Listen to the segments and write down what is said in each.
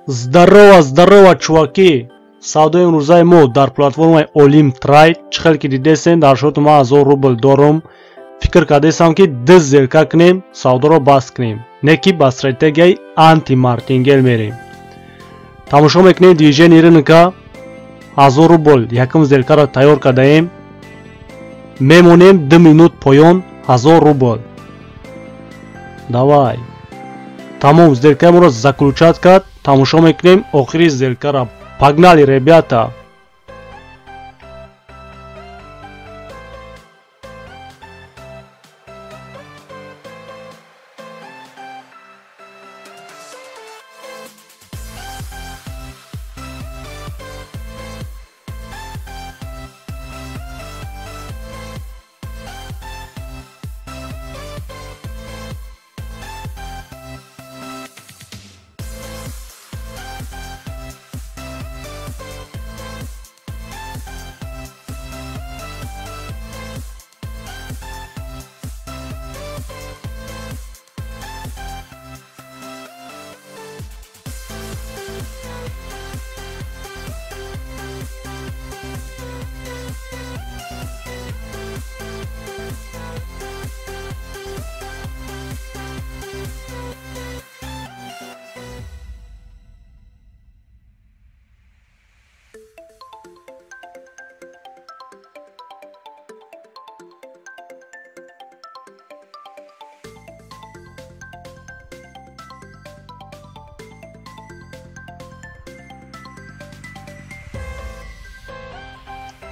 Здорово, здорово, чуваки! Савдои имрӯзаи мо дар платформаи Олим Трайд. Чӣ хел ки дидесен, дар шоти ма 1000 рубл дорум. Фикр кардесам, ки ду сделка кунем, савдоро баст кунем. Не ки ба стратегияи антимартингел мерем. Тамошо мекунем движение рынка. 1000 рубл якум сделкаро тайёр кардаем. Мемонем 2 минут поён 1000 рубл. Давай. Тамом, сделкаи моро заключать кард. Тамошо мекунем охири сделкаро. Погнали, ребята!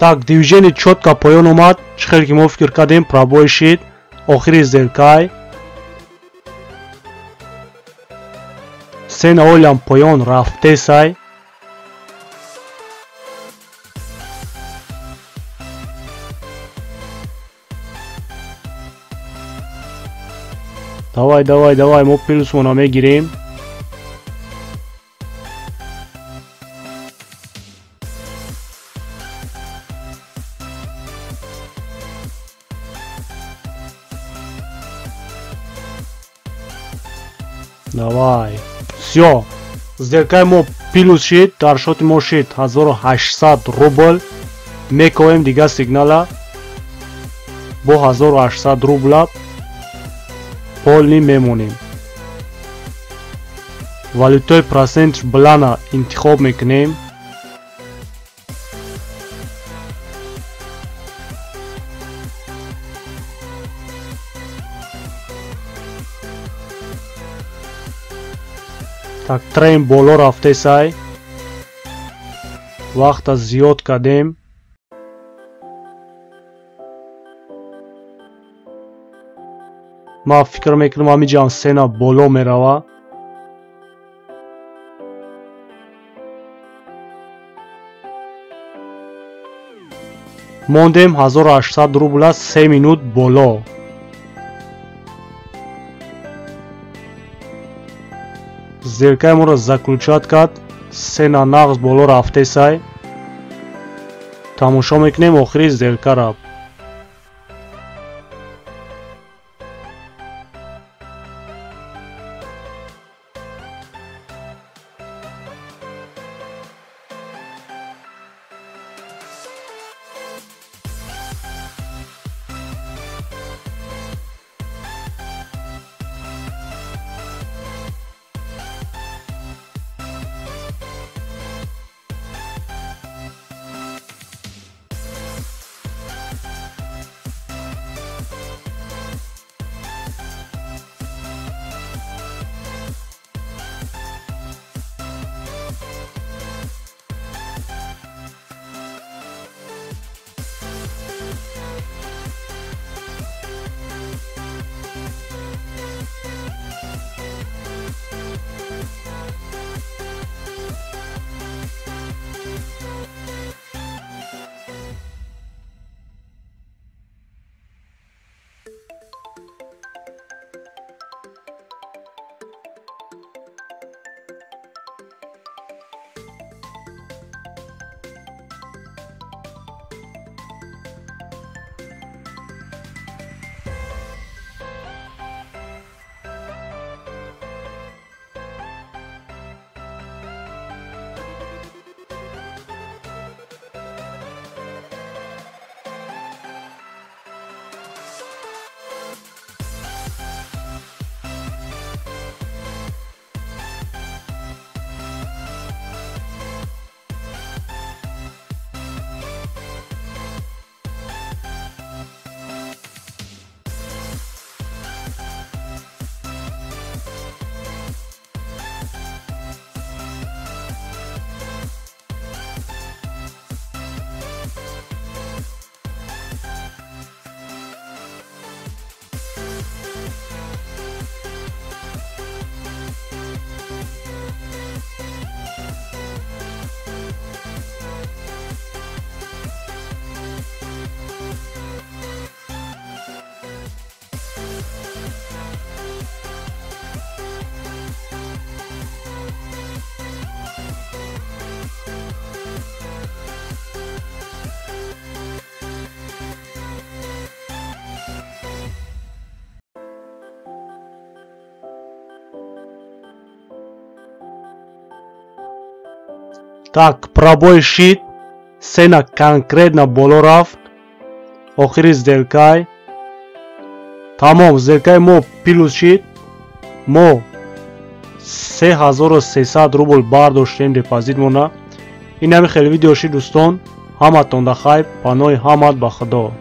Так, движение чётко поён омад. Чӣ хел ки мо фикр кардем, пробой шид. Охири сделкай. Цена олям поён рафтесай. Давай, давай, давай, мо плюсмона мегирем. Давай. Всё. Сделкаи мо плюс шид, дар шоти мо шид 1800 рубл. Мековем дига сигнала бо 1800 рубла полный мемонем. Валютаи процент блана интихоб мекунем. Так, трен боло рафтесай. Вақта зиёд кардем. Ман фикр мекунам ҳамиҷам сена боло мерава. Мондем 1800 рубла 3 минут боло. Сделкаи моро заключать кард. Цена нағз боло рафтесай. Тамошо мекунем охири сделкаро. Так, пробой шид, цена конкретно боло рафт. Охири сделкай тамом, сделкаи мо плюс шид. Мо 3300 рубл бардоштем депозитмона. Ин ҳами хеле видео шид, дӯстон. Ҳаматонда хайр, паноҳи ҳамат ба Худо.